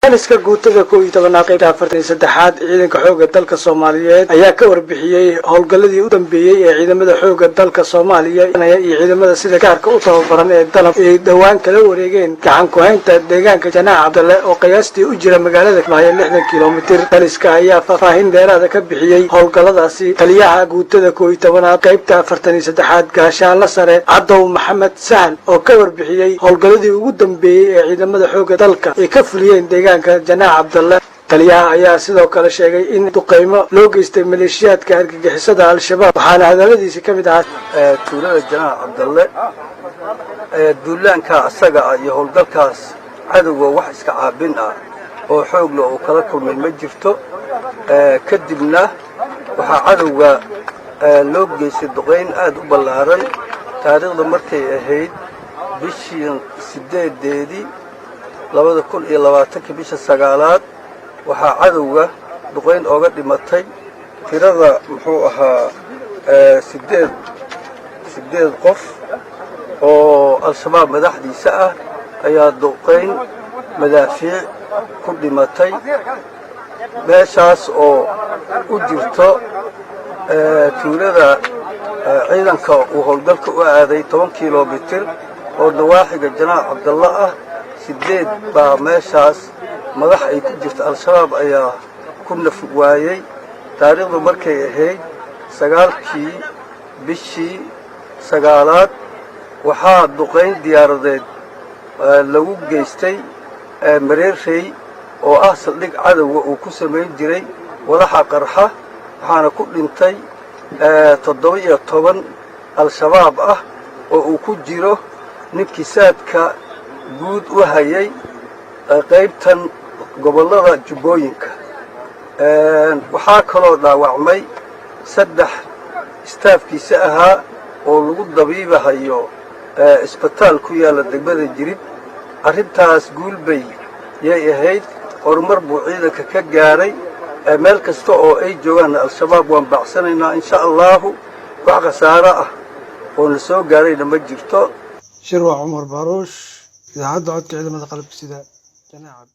Taliska guutada 11aad, qaybta 43aad, ciidanka xoogga dalka Soomaaliyeed ayaa ka warbixiyey howlgalladii u dambeeyey ee ciidamada xoogga dalka Soomaaliya iyo ciidamada sida gaarka u tababaran ee Danab ay dhowaan kala wareegeen gacan ku-haynta deegaanka Janaac Cabdalle oo qiyaastii u jira magaalada Kismaayo 60 kilomitir. Taliska ayaa faahfaahin dheeraada ka bixiyey howlgalladaasi. Taliyaha guutada 11aad, qaybta 43aad, gaashaanla sare Cadow Maxamed Sahal oo ka warbixiyey howlgalladii ugu dambeeyey ee ciidamada xoogga dalka ay ka fuliyeen deegaanka Janaac Cabdalle. Taliyaha ayaa sidoo kale sheegay in duqeymo loo geystay maleeshiyaadka argagixisada Al-Shabaab, waxaana hadaladiisi ka mid ahaa: Tuulada Janaac Cabdalle, duulaankaa asaga ah iyo howlgalkaas cadowga wax iska caabin ah oo xoogla uu kala kulmay ma jirto. Kadibna waxaa cadowga loo geystay duqayn aad u ballaaran. Taariikhda markay ahayd bishii 8-deedii 2020-ka, bisha sagaalaad, waxaa cadowga duqayn ooga dhimatay tirada muxuu ahaa sideed qof oo Al-Shabaab madaxdiisa ah ayaa duqayn madaafiic ku dhimatay meeshaas oo u jirto tuulada ciidanka uu howlgalka u aaday 10 kilomitir oo nawaaxiga Janaac Cabdalla ah. Sideed baa meeshaas madax ay ku jirto Al-Shabaab ayaa ku naf waayey. Taariikhdu markay ahayd 9-kii bishii sagaalaad, waxaa duqayn diyaaradeed lagu geystay Mareerey oo ah saldhig cadowga uu ku samayn jiray walaxa qarxa, waxaana ku dhintay 17 Al-Shabaab ah oo uu ku jiro ninkii saadka guud u hayay qaybtan gobollada Jubbooyinka. Waxaa kaloo dhaawacmay saddex istaafkiisa ahaa oo lagu dabiibahayo isbitaal ku yaalla degmada Jirib. Arrintaas guulbay yay ahayd, horumar buu ciidanka ka gaaray. Meel kasta oo ay joogaanna Al-Shabaab waan baacsanaynaa, insha Allahu. Wax khasaaro ah oo na soo gaarayna ma jirto. Shirwac Cumar Baaruush, Idaacadda Codka Ciidamada Qalabka Sida, Janaac.